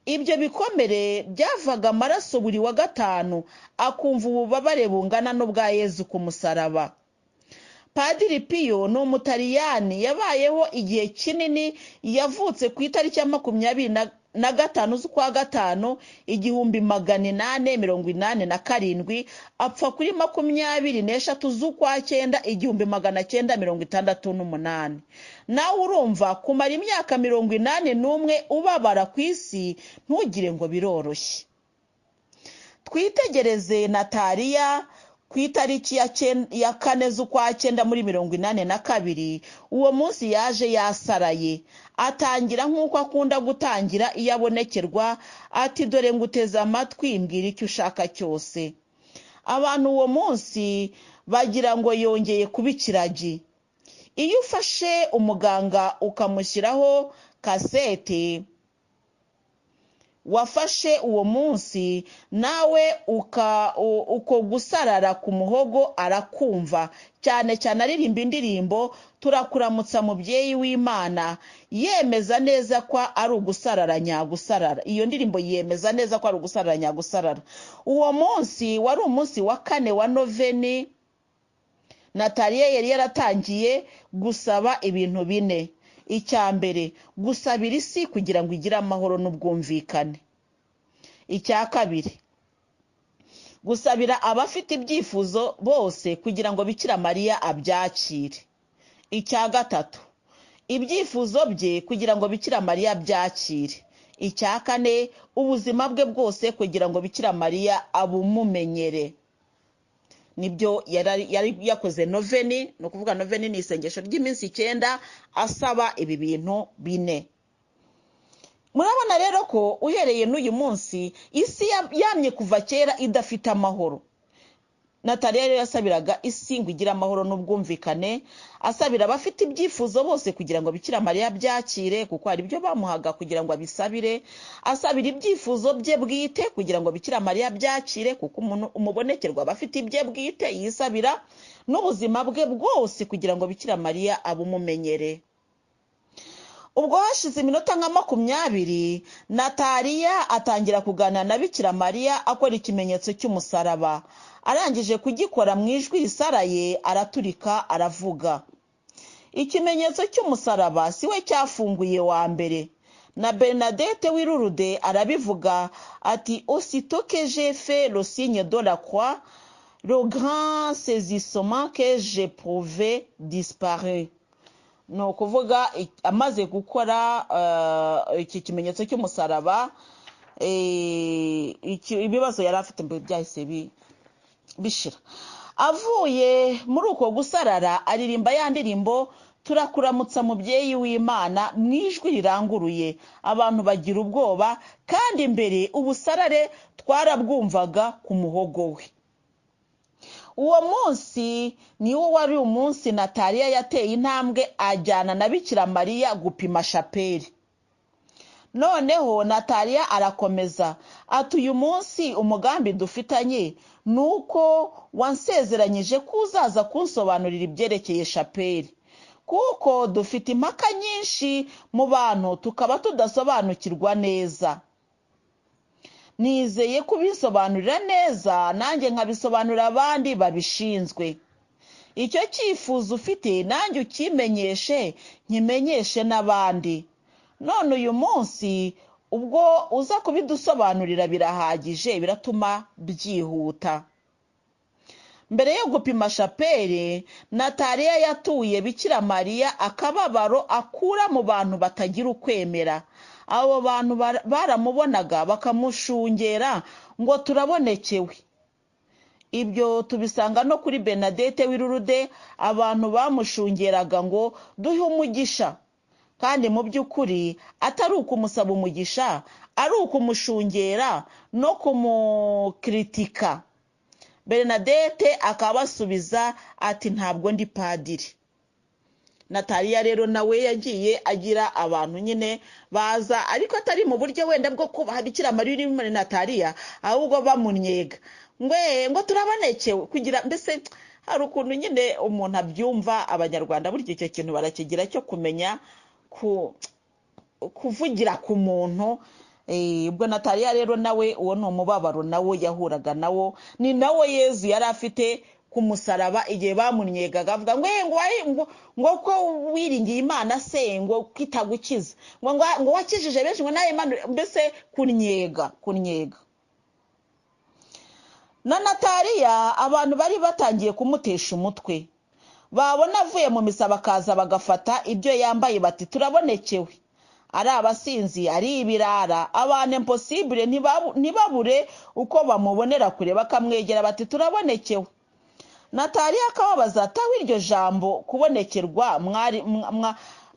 Ibyo bikomere byavaga amaraso buri wa gatanu, akumva ububabare bungana n'ubwa Yezu ku musaraba. Padiri Piyo ni umutaliyani, yabayeho igihe kinini. Yavutse ku itariki ya 25 z'ukwa 5 1887, apfa kuri 23 z'ukwa 9 1968. Nawe urumva kumara imyaka 81 ubabara ku isi, ntugire ngo biroroshye. Twitegereze Nataliya ku itariki ya 4 z'ukwa 9 muri 82. Uwo munsi yaje yasaraye, atangira nk'uko akunda gutangira iyo abonekerwa, ati dore nguteze amatwi, mbwira icyo ushaka cyose. Abantu uwo munsi bagira ngo yongeye kuba ikiragi. Iyo ufashe umuganga ukamushyiraho kasete wafashe uwo munsi, nawe uko gusarara ku muhogo arakumva, cyane cyane aririmba indirimbo turakuramutsa mubyeyi w'Imana, yemeza neza ko ari ugusarara nyagusarara. Iyo ndirimbo yemeza neza ko ari ugusarara nyagusarara. Uwo munsi wari umunsi wa 4 wa noveni. Nataliya yari yaratangiye gusaba ibintu 4. Icya mbere, gusabira isi kugira ngo igire amahoro n'ubwumvikane. Icya kabiri, gusabira abafite ibyifuzo bose kugira ngo Bikira Mariya abyakire. Icya gatatu, ibyifuzo bye kugira ngo Bikira Mariya abyakire. Icya kane, ubuzima bwe bwose kugira ngo Bikira Mariya abumumenyere. Nibyo yari yakoze noveni. Ni ukuvuga noveni ni isengesho ry'iminsi 9 asaba ibi bintu 4. Murabona rero ko uhereye n'uyu munsi isi yamye kuva kera idafite amahoro. Nataliya rero yasabiraga isi ngo igire amahoro n'ubwumvikane, asabira abafite ibyifuzo bose kugira ngo Bikira Mariya abyakire, kuko hari ibyo bamuhaga kugira ngo abisabire, asabira ibyifuzo bye bwite kugira ngo Bikira Mariya abyakire, kuko umuntu umubonekerwa aba afite ibye bwite yisabira, n'ubuzima bwe bwose kugira ngo Bikira Mariya abumumenyere. Ubwo hashize iminota nka 20, Nataliya atangira kuganira na Bikira Mariya akora ikimenyetso cy'umusaraba. Arangije kugikora mu ijwi risaraye, araturika aravuga. Ikimenyetso cy'umusaraba si we cyafunguye wa mbere. Na Bernadette w'i arabivuga ati aussitôt que j'ai fait le signe de la croix, le grand saisissement que j'éprouvais disparaît. Ni ukuvuga amaze gukora iki kimenyetso cy'umusaraba, ibibazo yari afite byahise bishira. Avuye muri uko gusarara, aririmba ya ndirimbo turakuramutsa mubyeyi w'Imana mu ijwi riranguruye. Abantu bagira ubwoba, kandi mbere ubusarare twarabwumvaga ku muhogo we. Uwo munsi niwo wari umunsi Nataliya yateye intambwe ajyana na Bikira Mariya gupima shapeli. Noneho Nataliya arakomeza ati uyu munsi umugambi dufitanye ni uko wansezeranyije ko uzaza kunsobanurira ibyerekeye shapeli, kuko dufite impaka nyinshi mu bantu tukaba tudasobanukirwa neza. Nizeye kubisobanurira neza, nanjye nkabisobanurira abandi babishinzwe. Icyo cyifuzo ufite nanjye ukimenyeshe, nkimenyeshe n'abandi. None uyu munsi ubwo uza kubidusobanurira birahagije, biratuma byihuta. Mbere yo gupima shapeli, Nataliya yatuye Bikira Mariya akababaro akura mu bantu batagira ukwemera. Abo bantu baramubonaga bakamushungera ngo turabonekewe. Ibyo tubisanga no kuri Bernadette w'irurude, abantu bamushungeraga ngo duhe umugisha, kandi mu by'ukuri atari ukumusaba umugisha, ari ukumushungera no kumukritika. Bernadette akabasubiza ati ntabwo ndi padiri. Nataliya rero nawe yagiye agira abantu nyine baza, ariko atari mu buryo wenda bwo kubaha Bikira Mariya uri muri Nataliya, ahubwo bamunyega ngo turabonekewe, kugira mbese hari ukuntu nyine umuntu abyumva. Abanyarwanda burya icyo kintu barakigira cyo kumenya kuvugira ku muntu. Ubwo Nataliya rero nawe uwo ni umubabaro nawo yahuraga nawo, ni nawo Yezu yari afite ku musaraba igihe bamunyegaga avuga ngo ngo ko wiringiye Imana se ngo kitagukiza, ngo wakijije benshi ngo nawe Imana, mbese kunyega. Na Nataliya abantu bari batangiye kumutesha umutwe, babona avuye mu misa bakaza bagafata ibyo yambaye bati turabonekewe, ari abasinzi, ari ibirara, abantu impossible ntibabure uko bamubonera kure, bakamwegera bati turabonekewe. Nataliya akababaza ati aho iryo jambo kubonekerwa mwari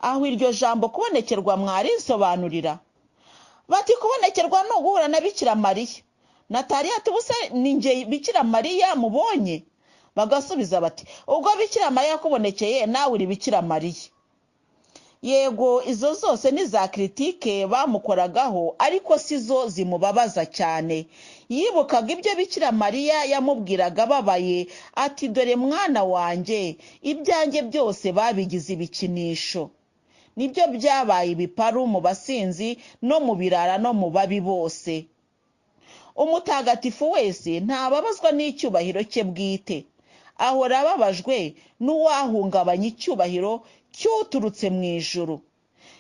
aho iryo jambo kubonekerwa mwarisobanurira? Bati kubonekerwa ni uguhura na Bikira Mariya. Nataliya ati ubuse ni njye Bikira Mariya mubonye? Bagasubiza bati ubwo Bikira Mariya yakubonekeye nawe uri Bikira Mariya. Yego izo zose ni za kiritike bamukoragaho, ariko si zo zimubabaza cyane. Yibukaga ibyo Bikira Mariya yamubwiraga ababaye ati dore mwana wanjye, ibyanjye byose babigize ibikinisho, nibyo byabaye ibiparu mu basinzi no mu birara no mu babi bose. Umutagatifu wese ntababazwa n'icyubahiro cye bwite, ahora ababajwe n'uwahungabanya icyubahiro cyuturutse mu ijuru.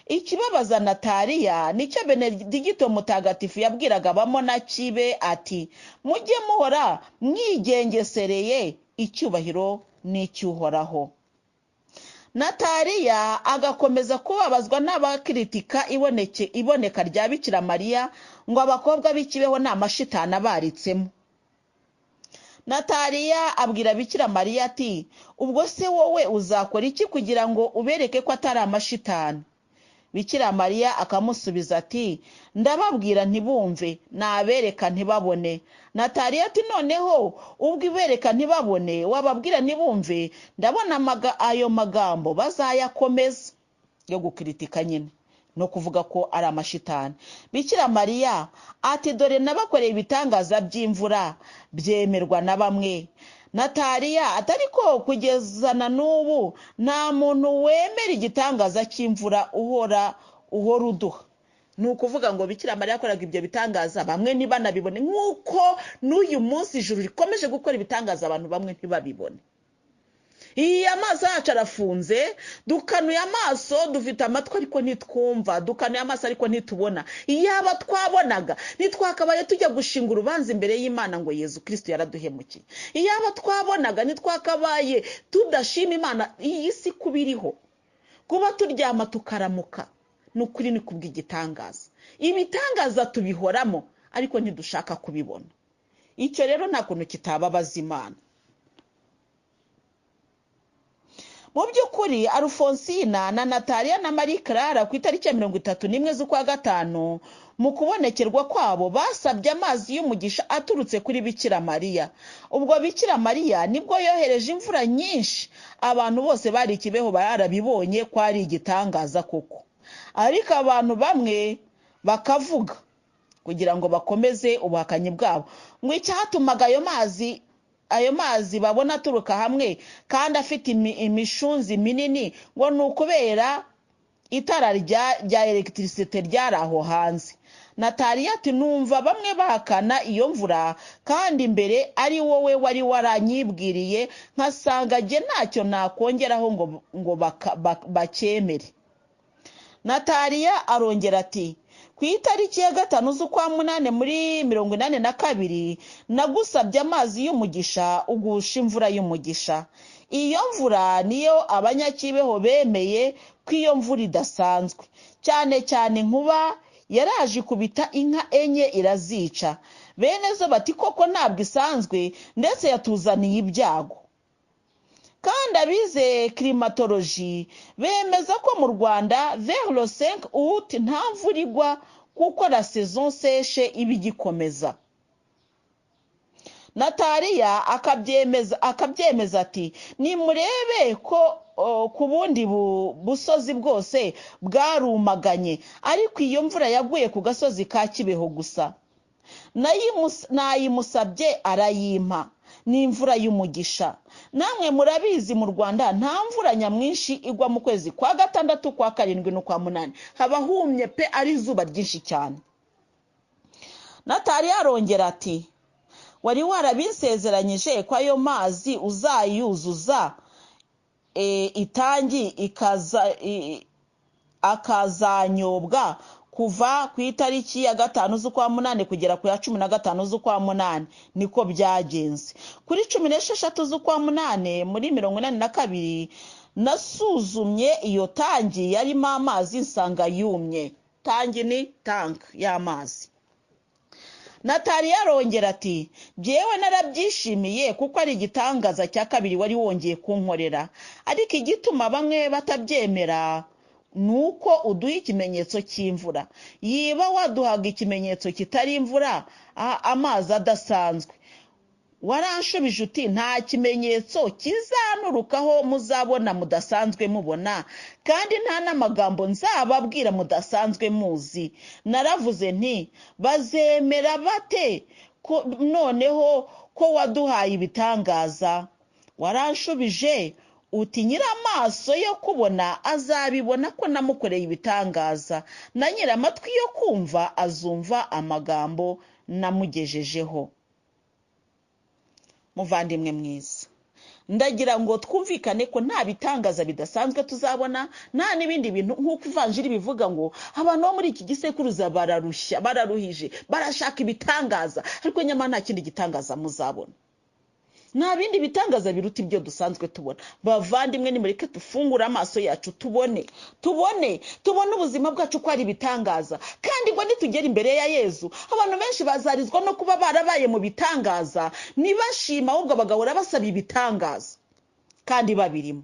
Ikibabaza Nataliya nicyo Benedigito mutagatifu yabwiraga abamonaki be ati mujye muhora mwigengesereye, icyubahiro n'icyuhoraho. Nataliya agakomeza kubabazwa n'abakritika iboneka rya Bikira Mariya ngo abakobwa b'ikibeho ni amashitani abaritsemo. Nataliya abwira Bikira Mariya ati ubwo se wowe uzakora iki kugira ngo ubereke ko atari amashitani? Bikira Mariya akamusubiza ati ndababwira ntibumve, nabereka ntibabone. Nataliya ati noneho ubwo ibereka ntibabone, wababwira ntibumve, ndabona ayo magambo bazayakomeza yo gukritika nyine no kuvuga ko ari amashitani. Bikira Mariya ati dore nabakoreye ibitangaza by'imvura byemerwa na bamwe. Nataliya atari ko kugeza na n'ubu nta muntu wemera igitangaza cy'imvura uhora uduha. Ni ukuvuga ngo Bikira Mariya yakoraga ibyo bitangaza bamwe ntibanabibone, nk'uko n'uyu munsi ijuru rikomeje gukora ibitangaza abantu bamwe ntibabibone. Iyi amaso yacu arafunze, dukanuye amaso, dufite amatwi ariko ntitwumva, dukanuye amaso ariko ntitubona. Iyaba twabonaga ntitwakabaye tujya gushinga urubanza imbere y'Imana ngo Yezu Kristo yaraduhemukiye. Iyaba twabonaga ntitwakabaye tudashima Imana iyi si kubiriho, kuba turyama tukaramuka ni ukuri ni kubw'igitangaza. Ibitangaza tubihoramo ariko ntidushaka kubibona. Icyo rero nta kuntu kitababaza Imana. Mu by'ukuri Alfonsina na Nataliya na Marie Clara ku itariki ya 31 z'ukwa gatanu mu kubonekerwa kwabo basabye amazi y'umugisha aturutse kuri Bikira Mariya. Ubwo Bikira Mariya nibwo yohereje imvura nyinshi, abantu bose bari Kibeho barabibonye ko ari igitangaza koko. Ariko abantu bamwe bakavuga kugira ngo bakomeze ubuhakanyi bwabo ngo icyatumaga ayo mazi babona aturuka hamwe kandi afite imishunzi minini ngo ni ukubera itara rya electricité ryari aho hanze. Nataliya ati numva bamwe bahakana iyo mvura kandi mbere ari wowe wari waranyibwiriye, nkasanga jye ntacyo nakongeraho ngo bakemere. Nataliya arongera ati ku itariki ya 5 z'ukwa 8 muri 82 nagusabye amazi y'umugisha ugusha imvura y'umugisha. Iyo mvura niyo abanyakibeho bemeye ko iyo mvura idasanzwe, cyane cyane inkuba yaraje ikubita inka 4 irazica. Bene zo bati koko ntabwo isanzwe, ndetse yatuzaniye ibyago. Kandi abize climatologie bemeza ko mu Rwanda vers le 5 août nta mvura igwa, kuko la saison sèche iba igikomeza. Nataliya akabyemeza ati nimurebe ko ku bundi busozi bwose bwarumaganye, ariko iyo mvura yaguye ku gasozi ka Kibeho gusa. Nayimusabye arayimpa, ni imvura y'umugisha. Namwe murabizi mu Rwanda nta mvura nyamwinshi igwa mu kwezi kwa 6, kwa 7 n'ukwa 8, haba humye pe, ari izuba ryinshi cyane. Nataliya arongera ati wari warabinsezeranyije ko ayo mazi uzayuzuza itangi akazanyobwa kuva ku itariki ya 5 z'ukwa 8 kugera ku ya 15 z'ukwa 8. Niko byagenze. Kuri 16 z'ukwa 8 muri 82 nasuzumye iyo tangi yarimo amazi nsanga yumye. Tangi ni tank y'amazi. Nataliya arongera ati jyewe narabyishimiye kuko ari igitangaza cya kabiri wari wongeye kunkorera, ariko igituma bamwe batabyemera nuko uduha ikimenyetso cy'imvura. Yiba waduhaga ikimenyetso kitari imvura, amazi adasanzwe. Waranshubije uti nta kimenyetso kizanurukaho muzabona mudasanzwe mubona, kandi nta n'amagambo nzababwira mudasanzwe muzi. Naravuze nti bazemera bate ko noneho ko waduhaye ibitangaza? Waranshubije uti nyiramaso yo kubona azabibona ko namukoreye ibitangaza, na nyiramatwi yo kumva azumva amagambo namugejejeho. Muvandimwe mwiza, ndagira ngo twumvikane ko nta bitangaza bidasanzwe tuzabona, nta n'ibindi bintu nk'uko ivanjiri bivuga ngo abantu bo muri iki gisekuruza bararushya, bararuhije, barashaka ibitangaza, ariko nyamara nta kindi gitangaza muzabona. Nta bindi bitangaza biruta ibyo dusanzwe tubona. Bavandimwe, nimureke dufungure amaso yacu, tubone tubone tubone ubuzima bwacu ko ari ibitangaza. Kandi ngo nitugera imbere ya Yezu, abantu benshi bazarizwa no kuba barabaye mu bitangaza, ntibashima ahubwo bagahora basaba ibitangaza kandi babirimo.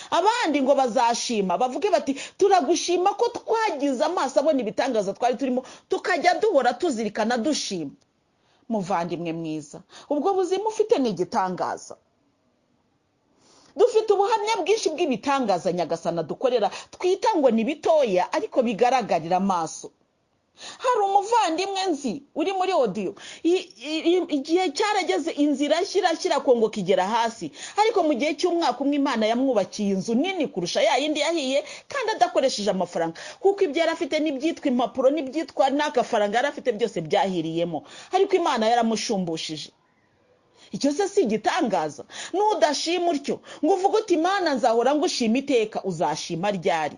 Abandi ngo bazashima bavuge bati turagushima ko twagize amaso abona ibitangaza twari turimo, tukajya duhora tuzirikana dushima. Muvandimwe mwiza, ubwo buzima ufite ni igitangaza. Dufite ubuhamya bwinshi bw'ibitangaza Nyagasana dukorera, twita ngo ni bitoya ariko bigaragarira amaso. Hari umuvandimwe nzi uri muri audio, igihe cyarageze inzira shyira kongo kigera hasi, ariko mu gihe cy'umwaka umwe Imana yamwubakiye inzu nini kurusha ya yindi yahiye, kandi adakoresheje amafaranga, kuko ibyo yari afite n'ibyitwa impapuro n'ibyitwa n'agafaranga yari afite byose byahiriyemo, ariko Imana yaramushumbushyije. Icyo se si igitangaza? Nudashima utyo ngo uvuge uti Imana nzahora ngushima iteka, uzashima ryari?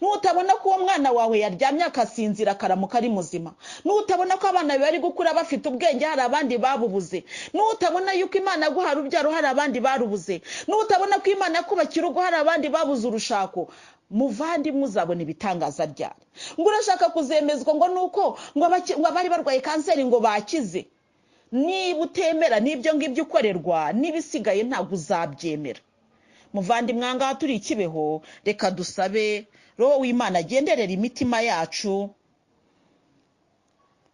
Nutabona ko uwo mwana wawe yaryamye akasinzira akaramuka ari muzima, nutabona ko abana bari gukura bafite ubwenge hari abandi babubuze, nutabona yuko Imana yaguhaye urubyaro hari abandi barubuze, nutabona ko Imana yakubakira urugo hari abandi babuze urushako, muvandimwe uzabona ibitangaza ryari? Ngo urashaka kuzemezwa ngo nuko ngo abari barwaye kanseri ngo bakize? Niba utemera n'ibyo ngibyo ukorerwa, n'ibisigaye ntabwo uzabyemera. Muvandimwe, aha ngaha turi i Kibeho, reka dusabe Roho w'Imana agenderera imitima yacu,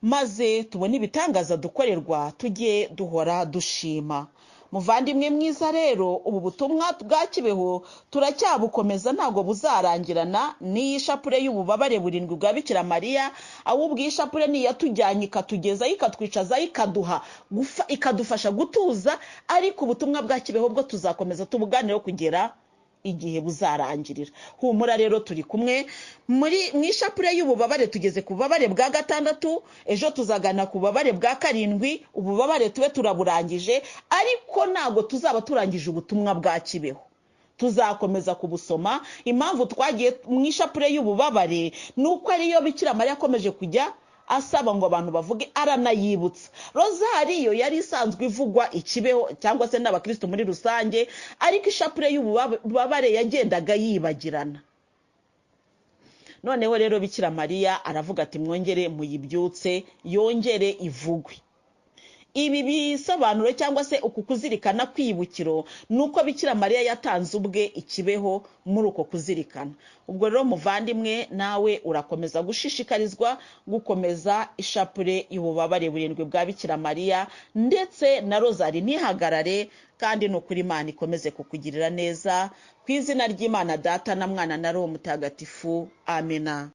maze tubone ibitangaza dukorerwa, tujye duhora dushima. Muvandimwe mwiza rero, ubu butumwa bwa Kibeho turacyabukomeza, ntabwo buzarangirana n'iyi shapure y'ububabare burindwi bwa Bikira Mariya, ahubwo iyi shapure ni iyatujyanye ikatugezayo, ikatwicazayo, ikaduha ikadufasha gutuza, ariko ubutumwa bwa Kibeho bwo tuzakomeza tubuganireho kugera igihe buzarangirira. Humura rero, turi kumwe muri mu ishapure y'ububabare. Tugeze ku bubabare bwa 6, ejo tuzagana ku bubabare bwa 7. Ububabare tube turaburangije, ariko ntabwo tuzaba turangije ubutumwa bwa Kibeho, tuzakomeza kubusoma. Impamvu twagiye mu ishapure y'ububabare ni uko ariyo Bikira Mariya akomeje kujya asaba ngo abantu bavuge, aranayibutsa. Rozari yo yari isanzwe ivugwa i Kibeho cyangwa se n'abakristo muri rusange, ariko ishapure y'ububabare yagendaga yibagirana. Noneho rero Bikira Mariya aravuga ati mwongere muyibyutse, yongere ivugwe. Ibi bisobanuro cyangwa se uku kuzirikana kwibukiro ni uko Bikira Mariya yatanze ubwe ikibeho muri uko kuzirikana. Ubwo rero muvandimwe, nawe urakomeza gushishikarizwa gukomeza ishapure y'ububabare burindwi bwa Bikira Mariya ndetse na rozari ntihagarare, kandi ni ukuri Imana ikomeze kukugirira neza. Ku izina ry'Imana Data na Mwana na Roho Mutagatifu, amina.